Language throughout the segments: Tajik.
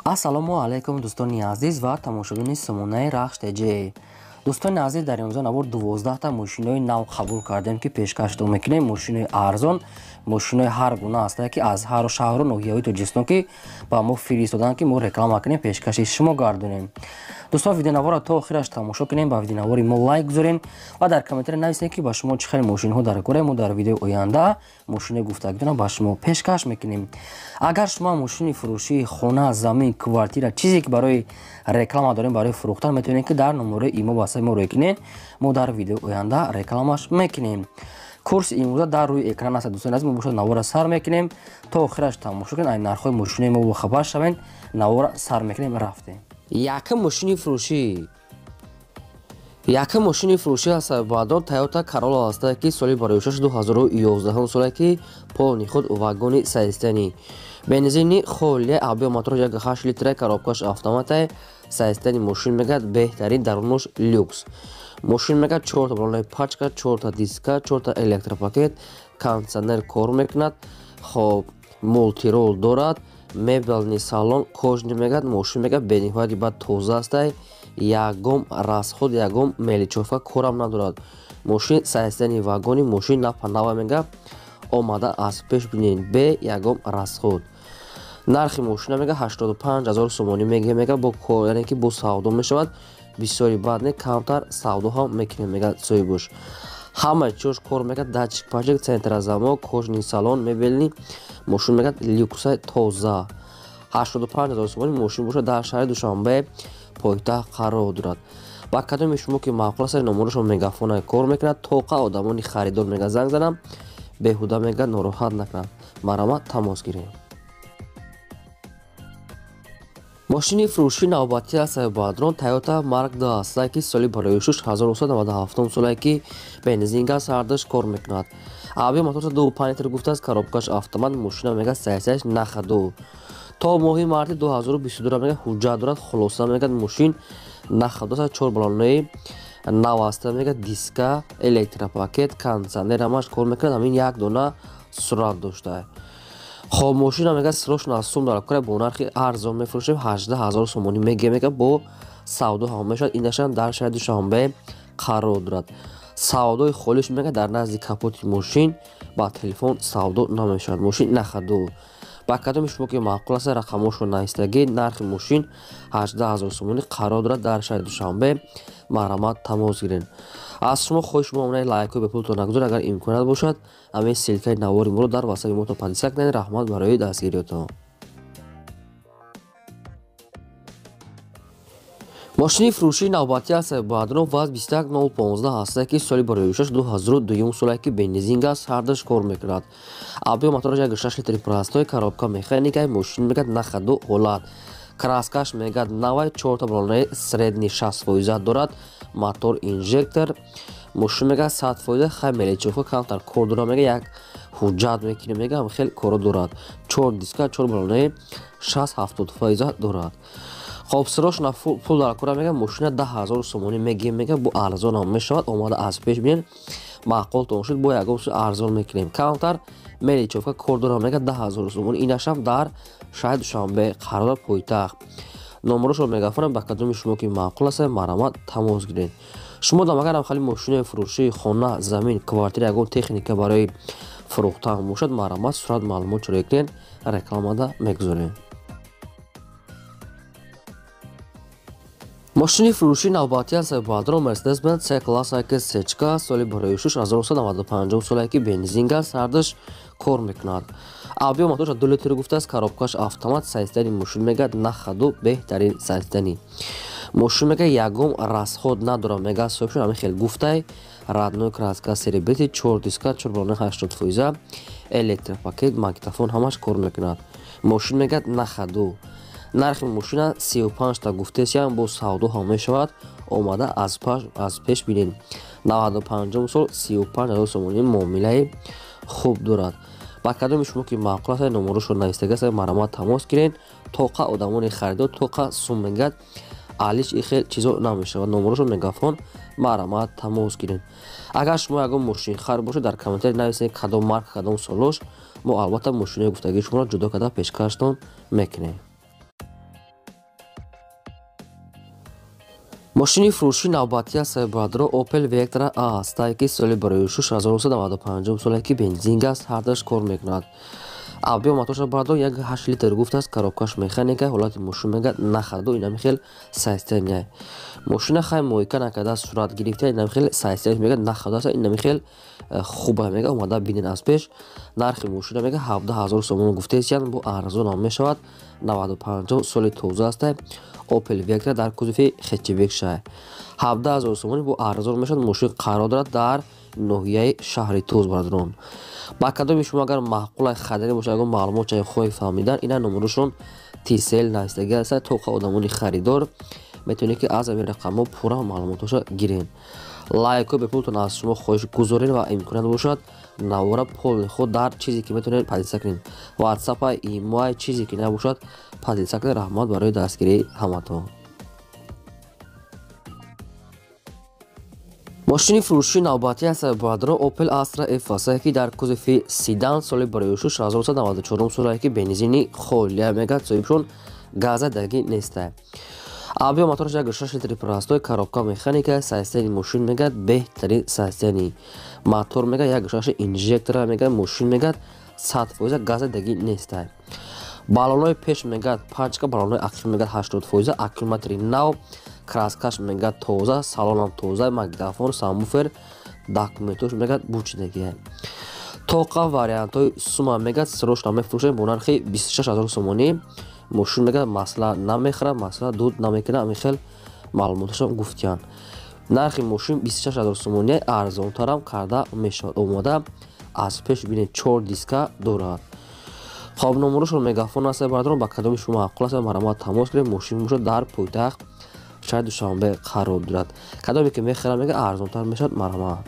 Ассалому алайкум дӯстони азиз ва тамошобини сомонаи Рахш ТЖ. Дӯстони азиз, дар имрӯза навор 12та мошинои нав қабул кардем, ки пешкаштон мекунем. Мошинои арзон, мошинои ҳар гуна ҳастанд, ки аз ҳар шаҳру ноҳияҳои Тоҷикистон ки ба мо фиристоданд, ки мо реклама кунем, пешкаши шумо гардонем. Дӯстон, видеонаворро то охираш тамошо кунем, ба видеонавори мо лайк гузорем ва дар комментария нависем, ки ба шумо чӣ хел мошинҳо дар кора. Мо дар видеои оянда мошинои гуфтагитонро ба шумо пешкаш мекунем. Агар шумо мошини фурӯшии хона, замин, квартира, чизе ки барои реклама дорем, барои фурӯхтан, метавонед, ки дар номерои имо васаи мо рӯй кунед. Мо дар видеои оянда рекламаш мекунем. Курси имрӯза дар рӯи экран аст. Дӯстони азиз, мо бошад навора сар мекунем, то охираш тамошо кунед, ай нархҳои мошинои мо бохабар шавед. Навора сар мекунем, рафтем. Якум мошини фурӯшӣ. Якум мошини фурӯшӣ аст баъдон Toyota Corolla аст, ки соли бароишаш 2011 соле, ки полный ход, вагони состояние, бензини холия, объем мотор 1,8 литра, коробкаш автомата. Состояние мошин мегӯяд беҳтарин, дарунаш люкс. Мошин мегӯяд чорта балонаи пачка, чорта диска, чорта электропакет, кондиционер кор мекунад, хоб, мултирол дорад, мебельный салон кожаный мегӯяд. Мошин мегӯяд бениҳояти бад тоза астай, ягон расход, ягон мелочёвка корам надорад. Мошин состояние вагони, мошин напанава мегӯяд, омада аз пеш бинед, бе ягон расход. Нархи мошина мега 85 ҳазор сомонӣ мегӯяд, мега бо кор, яъне ки бо савдо мешавад. Бисёри бад не, камтар савдо ҳам мекунем, мега соҳибош. Ҳама чиёш кор мекард, датчик пачик, центрозамок, кожаный салон, мебельный. Мошин мегӯяд люксай, тоза. 85 ҳазор сомонӣ мошин бошад, дар шаҳри Душанбе, пойтахт қарор дорад. Ба кадоми шумо ки маъқул аст, номерошон мегафона кор мекунад, тоқа одамони харидор мега занг занам, беҳуда мега нороҳат накунад, марҳамат, тамос гирем. Мошини фурӯшии навбатӣ аст баъдрон Toyota Mark II аст, ки соли бароишуш 1997 соле, ки бензин, газ ҳардаш кор мекунад. Объем мотор 2,5 литр гуфтааст, коробкаш автомат. Мошина мега саясаяш нахаду. То моҳи марти 2022 мега ҳуҷҷат дорад. Хулоса мегӯяд, мошин нахаду, чор балонаи нав аст, мега диска, электропакет, кондиционер ҳамаш кор мекунад, ҳамин як дона сурат дошта. Хоб, мошина мега срочно аз сум дар кора, бо нархи арзон мефурӯшем, 18 ҳазор сомонӣ мегӯя, мега бо савдо ҳам мешавад. Инашам дар шаҳри Душанбе қарор дорад. Савдои холиш мега дар назди капоти мошин, ба телефон савдо намешавад. Мошин нахаду. Ба кадоми шумо ки маъқул аст, рақамошро навистагӣ. Нархи мошин 18 ҳазор сомонӣ, қарор дорад дар шаҳри Душанбе, марҳамат, тамос гиред. Аз шумо хоҳиш мо омонаи лайкҳои бепултон нагузоред. Агар имконият бошад, ҳамин ссылкаи навори моро дар ватсапи мо подписаться кунед. Раҳмат барои дастгириётон. Мошини фурӯшии навбатӣ аст баъдро ВАЗ 21015 ҳаста, ки соли бароишаш 2002 соле, ки бензин, газ ҳардаш кор мекунад. Объем мотораш 1,6 литри простой, коробка механика. Мошин мегӯяд нахаду ҳолат, краскаш мегӯяд навай, чорта балонаи средний 60% дорад, мотор инжектор. Мошин мегӯяд 100%, хай мелочёвка камтар кор дорад, мега як ҳуҷҷат мекунем, мега ҳам хел коро дорад. Чор диска, чор балонаи 60-70% дорад. Хоб, срочно пул дар кора, мега мошина 10 000 сомонӣ мегӯем, мега бо арзон ҳам мешавад. Омада аз пеш бинед, маъқултон шуд, бо ягон су арзон мекунем. Камтар мелочёвка кор дорад, мега 10 000 сомонӣ. Инашам дар шаҳри Душанбе қарор дорад, пойтахт. Номерошро мегафонам. Ба кадоми шумо ки маъқул аст, марҳамат, тамос гиред. Шумо дам агарам хали мошинои фурӯшии хона, замин, квартира, ягон техника барои фурӯхтан бошад, марҳамат, сурат, маълумот чироя кунед, рекламада мегузорем. Мошини фурӯшии навбатӣ аст баъдро Mercedes Benz C класс ки сечка, соли бароишуш 1995 соле, ки бензин, газ ҳардаш кор мекунад. Объем мотораш 2 литр гуфтааст, коробкаш автомат. Состояние мошин мегӯяд нахаду, беҳтарин состояние. Мошин мега ягон расход надорад, мега соҳибшон ҳамин хел гуфтай. Родной краска, серебристый, чор диска, чор балонаи 80%, электропакет, магнитофон ҳамаш кор мекунад. Мошин мегӯяд нахаду. Нархи мошина 35та гуфтесиям, бо савдо ҳам мешавад, омада аз пеш бинед. 95 сол, 35 ҳазор сомонӣ, муомилаи хуб дорад. Ба кадоми шумо ки маъқул аст, номерошро навистага аст, марҳамат, тамос гиред. Тоқа одамони харидор, тоқа сум мегӯяд, алиш и хел чизо намешавад. Номерошро мегафон, марҳамат, тамос гиред. Агар шумо ягон мошинхар бошед, дар комментарий нависед кадом марка, кадом солош, мо албатта мошинои гуфтагии шуморо ҷудо карда пешкаштон мекунем. Мошини фурӯши навбатӣ аст бародаро Opel Vectra A аст, ки соли барои 1995 соле ки бензин газ ҳардаш кор мекунад. Объем моторша бародаро 1.8 литр гуфтааст, коробкаш механика, ҳолати мошин мегӯяд нахаду инам хел состояние. Мошина хай мойка накарда сурат гирифта, инам хел состояние мегӯяд нахаду аст, инам хел хуба мегӯяд, омада бинед аз пеш. Нархи мошина мегӯяд 17000 сомон гуфтаистянд, бо арзон ҳам мешавад. 95 соли тоза аст. Opel Vectra дар кузови хэтчбек шай. 17000 сомонӣ бо арзон мешавад. Мошин қарор дорад дар ноҳияи шаҳри Туз бародарон. Ба кадоми шумо агар маъқул хариданӣ бошад, агар маълумот чай хоҳед фаҳмидан, ина номерашон Tcell навистагӣ аст. Тоқа одамони харидор метавонед ки аз ҳамин рақамҳо пурра маълумотҳоша гиред. Лайкҳо бепултон аз шумо хоҳиш гузоред ва имконият бошад навора полни худ дар чизе ки метавонед поделиться кунед. WhatsApp, имо, чизе ки набошад поделиться кунед. Раҳмат барои дастгирии ҳаматон. Мошини фурӯши навбатӣ аст бародаро Opel Astra F аст, ки дар кузови седан соли барои 1994 соле ки бензини холия мегӯяд, соҳибшон газадагӣ нест. Объем мотораш 1.6 литри простой, коробка механика, состояние мошин мегӯяд беҳтарин состояние. Мотор мегӯяд 1.6 инжектора мегӯяд, мошин мегӯяд 100% газадагӣ нест. Баллонҳои пеш мегӯяд пачка, баллонҳои ақиб мегӯяд 80%, аккумулятори нав, краскаш мегӯяд тоза, салонам тоза, магнитофон, сабвуфер, документош мегӯяд бучидагия. Тоқа вариантҳои сума мегӯяд срочно мефурӯшем бо нархи 26000 сомонӣ. Мошин мегӯяд масъала намехӯрад, масъала дуд намекунад, ҳамин хел маълумоташам гуфтиянд. Нархи мошин 26000 сомонӣ, арзонтарам карда мешавад. Омода аз пеш бинед, 4 диска дорад. Хоб номерашон мегафон аст бародарон, ба кадоми шумо маъқул аст марҳамат тамос кунед. Мошин бошад дар пойтахт шаҳри Душанбе қарор дорад. Кадоме ки мехарад мегӯяд арзонтар мешавад, марҳамат.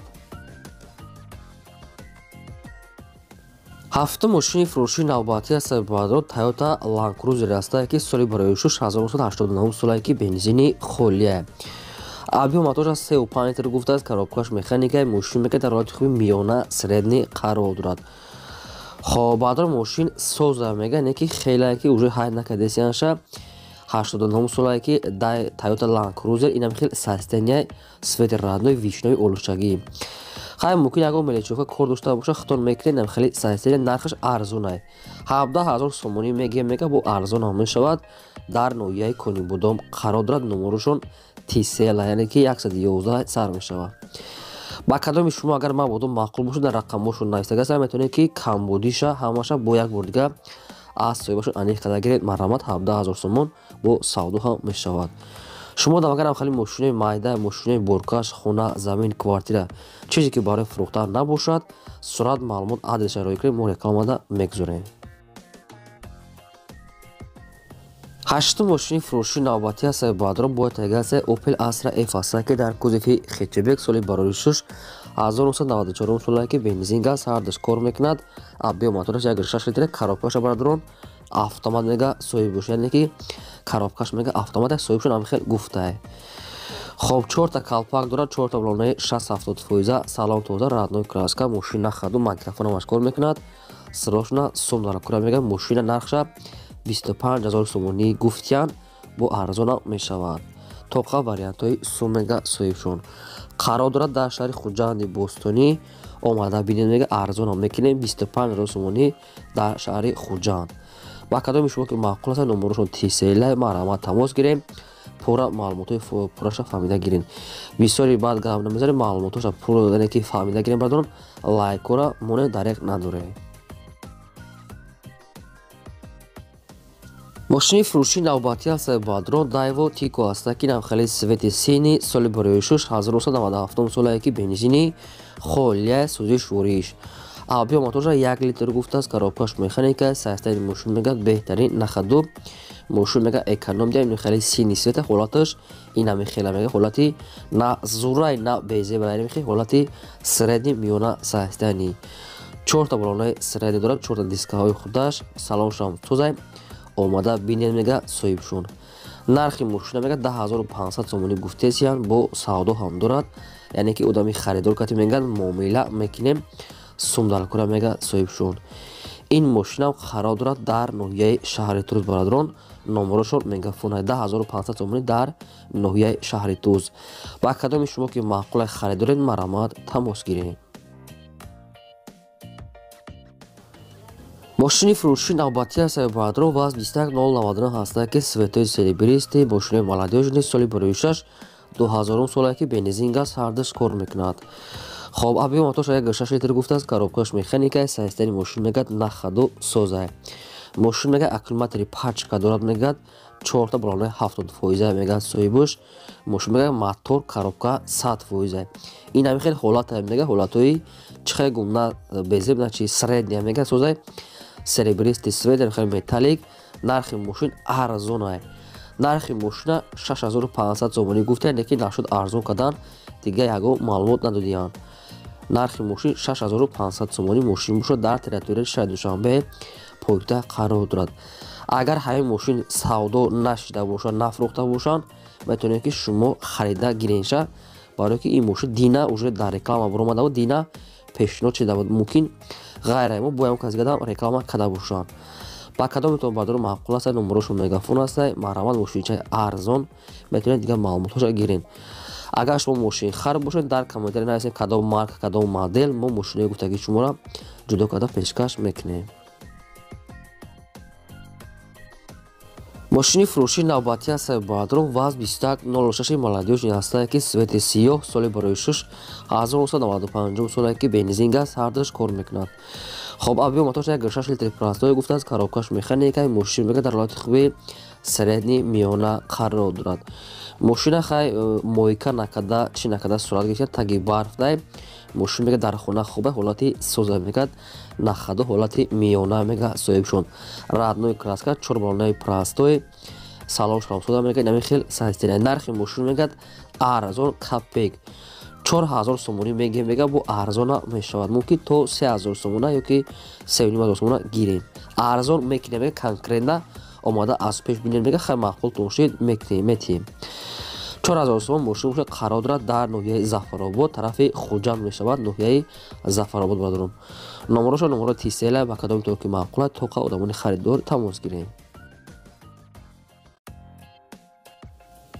Ҳафтум мошини фурӯши навбатӣ аст бародарон Toyota Land Cruiser аст, ки соли барои 1989 соле ки бензини холия. Объем мотораш 3.5 литр гуфтааст, коробкаш механика, мошин мегӯяд дар ҳолати хуби миёна средний қарор дорад. Хоб бародарон мошин соза мегӯяд, не ки хеле ки уже ҳай накардесиянша. 89 соле ки Toyota Land Cruiser инам хел состояние цвети родной вишнёи олушагӣ. Хай мумкин ягон мелечока кор дошта бошад, хитон мекунед, инам хеле состояние нархаш арзонай. 17000 сомонӣ мегӯям, мегӯяд бо арзон ҳам мешавад. Дар ноҳияи Конибодом қарор дорад, номерашон Tcell, яъне ки 111 сар мешавад. Ба кадоми шумо агар мабодо маъқул бошад, дар рақамҳошон навистага аст, метавонед ки камбудиша ҳамаша бо як бор дига аз соҳибашон аниқ карда гиред. Марҳамат, 17000 сомон бо савдо ҳам мешавад. Шумо дам агарам хеле мошинои майда, мошинои боркаш, хона, замин, квартира, чизе ки барои фурӯхтан набошад, сурат, маълумот, адреса роӣ кунед, мо рекламада мегузорем. Ҳаштум мошини фурӯши навбатӣ аст бародарон бояд тагасе Opel Astra F аст, ки дар кузови хэтчбек соли барои 1994 соле ки бензин газ ҳардаш кор мекунад. Объем мотораш 1.6 литр, коробкаша бародарон автомат мега соҳиб бошад, яъне ки коробкаш мега автомат соҳибшон ҳам хел гуфтае. Хоб 4та калпак дорад, 4та баллонаи 60-70%, салон тоза, родной краска, мошин нахаду, магнитофон ҳамаш кор мекунад. Срочно сум даркура мега, мошина нархша 25000 сомонӣ гуфтиянд, бо арзонам мешавад. Тоқа вариантҳои сум мега соҳибшон. Қарор дорад дар шаҳри Хуҷанди Бостонӣ. Омада бинед мега арзонам мекунем, 25000 сомонӣ дар шаҳри Хуҷанд. Ба кадоми шумо ки маъқул аст, номерашон Tcell, марҳамат тамос гирем, пурра маълумотҳои пурраша фаҳмида гирем. Бисёри баъд гап намезанем, маълумотҳоша пурра ки фаҳмида гирем бародарон, лайкҳоро монед дареғ надорем. Мошини фурӯши навбатӣ аст бародарон Daewoo Tico аст, ки навхели цвети синий соли барои 1997 соле ки бензини холия, сӯзиш вориш. Объем моторша 1 литр гуфтааст, коробкаш механика, состояние мошин мегӯяд беҳтарин нахаду. Мошин мегӯяд эконом диҳам, ин хеле синий цвета, ҳолаташ инами хела мегӯяд ҳолати на зурай на безеба, яъне хеле ҳолати средний миёна состояние. 4та баллонаи средний дорад, 4та дискаҳои худаш, салоншам тозай. Омада бинед мега соҳибшон. Нархи мошина мега 10500 сомонӣ гуфтесиянд, бо савдо ҳам дорад, яъне ки одами харидор кати мегӯяд муомила мекунем, сум даркура мега соҳибшон. Ин мошинам қарор дорад дар ноҳияи шаҳри Туз бародарон. Номерошон мегафон 10500 сомонӣ дар ноҳияи шаҳри Туз. Ба кадоми шумо ки маъқулай харид доред, марҳамат тамос гиред. Мошини фурӯши навбатӣ аст бародарон, вазн 21099 ҳастанд ки светои серебристый, мошинои молодёжный, соли 2006 2000 соле ки бензин газ ҳардуш кор мекунад. Хоб, объем мотош 1.6 литр гуфтааст, коробкаш механика, состояние мошин мегӯяд нахаду созай. Мошин мегӯяд аккумулятори пачка дорад, мегӯяд 4та балонаи 70% мегӯяд соҳибаш. Мошин мегӯяд мотор коробка 100%. Ин ҳамин хел ҳолат мегӯяд, ҳолатҳои чӣ хел гум на безеб на чи средняя мегӯяд созай. Серебристый свет, хел металлик. Нархи мошин арзонай. Нархи мошина 6500 сомонӣ гуфтанд, лекин нашуд арзон кардан, дигар ягон маълумот надодиянд. Нархи мошин 6500 сомонӣ мошин бошад, дар территорияи шаҳри Душанбе пойтахт қарор дорад. Агар ҳамин мошин савдо нашида бошад, нафурӯхта бошанд, метавонед ки шумо харида гиренша, барое ки ин мошин дина уже дар реклама баромада буд, дина пешниҳод шуда буд. Мумкин ғайр мо бо ягон кас дигар реклама карда бошанд. Ба кадометон бародарон маъқул аст, номерошон мегафон аст, марҳамат мошинчаи арзон, метавонед дигар маълумотҳоша гирен. Агар шумо мошин хар бошед, дар комментария нависед кадом марка, кадом модел, мо мошинои гуфтагии шуморо ҷудо карда пешкаш мекунем. Мошини фурӯши навбатӣ аст бародарон, вазн 2106 молодёжный ҳастанд ки свети сиёҳ, соли 2006 1995 соле ки бензин газ ҳардуш кор мекунад. Хоб, объем мотош 1.6 литр простой гуфтааст, коробкаш механика, мошин мегӯяд дар ҳолати хуби средний миёна қарор дорад. Мошина хай мойка накарда, чӣ накарда сурат гирифта, таги барф дай. Мошин мегӯяд дар хона хубе, ҳолати соза мегӯяд, нахаду ҳолати миёна мегӯяд соҳибшон. Родной краска, чор балонаи простой, салон шаромсода мегӯяд, ҳамин хел состояние. Нархи мошин мегӯяд арзон капек 4000 сомонӣ мегирем, мегӯяд бо арзона мешавад, мумкин то 3000 сомона ёки 3500 сомона гирем. Арзон мекунем, мегӯяд конкретно омада аз пеш бинем, мегӯяд хай маъқул тоншид мекунем, метиҳем. 4000 сомон мошин бошад, қарор дорад дар ноҳияи Зафаробод, тарафи Хуҷанд мешавад, ноҳияи Зафаробод бародарон. Номерошон номеро тисела, ба кадоми то ки маъқул аст, тоқа одамони харидор тамос гирем.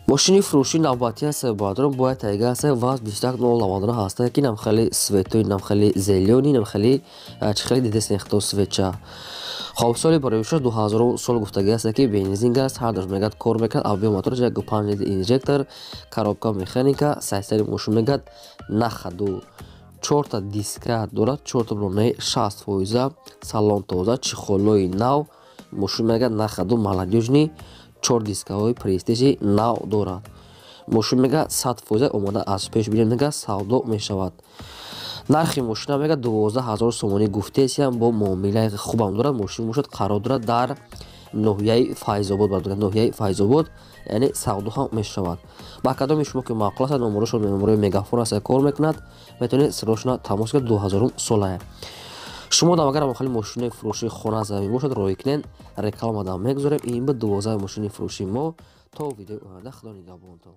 Мошини фурӯши навбатӣ аст бародарон, бояд тайга аст, вазн 2199 ҳастанд ки нам хеле светои, нам хеле зелёный, нам хеле чӣ хеле дидесен хто светча. Хоб, соли 2006 2000 сол гуфтагӣ аст ки бензин газ ҳардуш мегӯяд кор мекунад, объем мотораш 1.5 литр инжектор, коробка механика, состояние мошин мегӯяд нахаду 4та диска дорад, 4та балонаи 60%, салон тоза, чехолои нав, мошин мегӯяд нахаду молодёжный, 4 дискаҳои престижи нав дорад. Мошин мегӯяд 100% омода аз пеш бинем, мегӯяд савдо мешавад. Нархи мошина мегӯяд 12000 сомонӣ гуфтесиям, бо муомилаи хубам дорад. Мошин бошад қарор дорад дар ноҳияи Файзобод, бародарон, ноҳияи Файзобод, яъне савдо ҳам мешавад. Ба кадоми шумо ки маъқул аст, номерошон номерои мегафон аст, кор мекунад, метавонед сирошона тамос гиред. 2000 солае. Шумо дам агар хали мошинои фурӯшии хона замин бошад, рой кунед, реклама дам мегузорем. Ин буд 12 мошини фурӯшии мо. То видеои оянда, Худо нигаҳбонтон.